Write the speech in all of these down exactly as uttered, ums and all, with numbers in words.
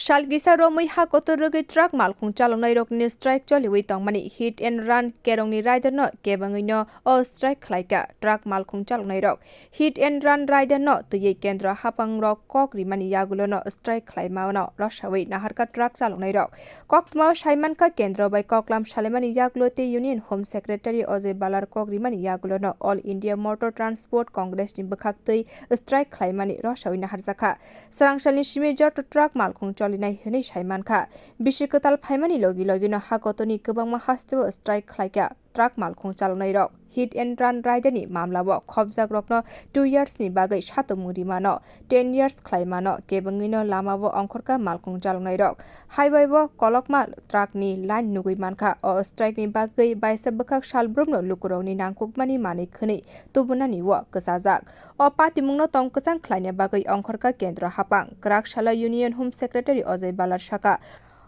Sal kisa romwi ha kotor rwgwi truck malkhung chaloknairokni strike choliwi tongmani hit and run kerongni riderno kebengwino o strike khlaikha truck malkhung chaloknairok. Hit and run riderno twiwi kendro haphangrok kok rimani yagulono strike khlaimano rwsawi naharkha truck chaloknairok. Koktwmao saimankha kendro bai koklam salaimani yagulo tei Union Home Secretary Ajay Bhalar kok rimani yagulono All India Motor Transport Congressni bwkhaktwi strike khlaimani rwsawi naharjakha. Swrangsalni simi joto truck malkhung cholinai hwnwi saimankha. Bisi kwtal phaimani logi logino ha kotorni kwbangma hasteo strike khlaikha truck malkhung chaloknairok. Hit and run riderni mamlao khopjakrokno two yearsni bagwi satumung rimano, ten years khlaimano, kebengwino lamao ongkhorkha malkhung chaloknairok. Highway-o kolokma truckni line nugwi mankha. O strike-ni bagwi baisa bwkhak salbrumno lukurokni nangkukmani manwi khwnwi tubunani-o kwchajak. O patimungno tong kwchang khlaina bagwi ongkhorkha kendro haphang. Kwrak salo Union Home Secretary Ajay Bhalar sakha,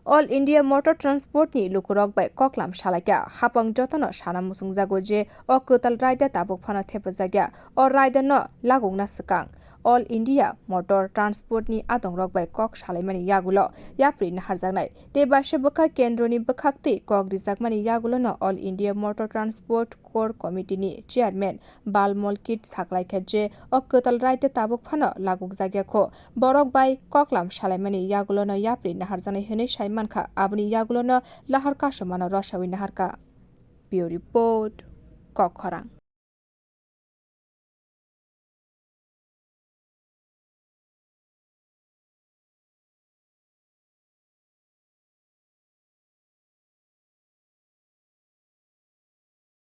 All India Motor Transport ni lukurok bai koklam salaikha. Haphang jotono sana muchungjago je o kwtal raida tabuk phano thepajakya. O raida no lagokna swkang All India Motor Transport ni adongrok bai kok salaimani yagulo yapri naharjaknai. Tei baisa bwkha kendroni bwkhaktwi kok rijakmani yagulono All India Motor Transport Core Committee ni Chairman Bal Molkit saklaikha je o kwtal raida tabuk phano lagokjakya kho. Borok bai koklam salaimani yagulono yapri naharjaknai hwnwi sai mankha, aboni yagulono lahar kasomano rwsawi naharkha. Bureau Report, Kokkhorang.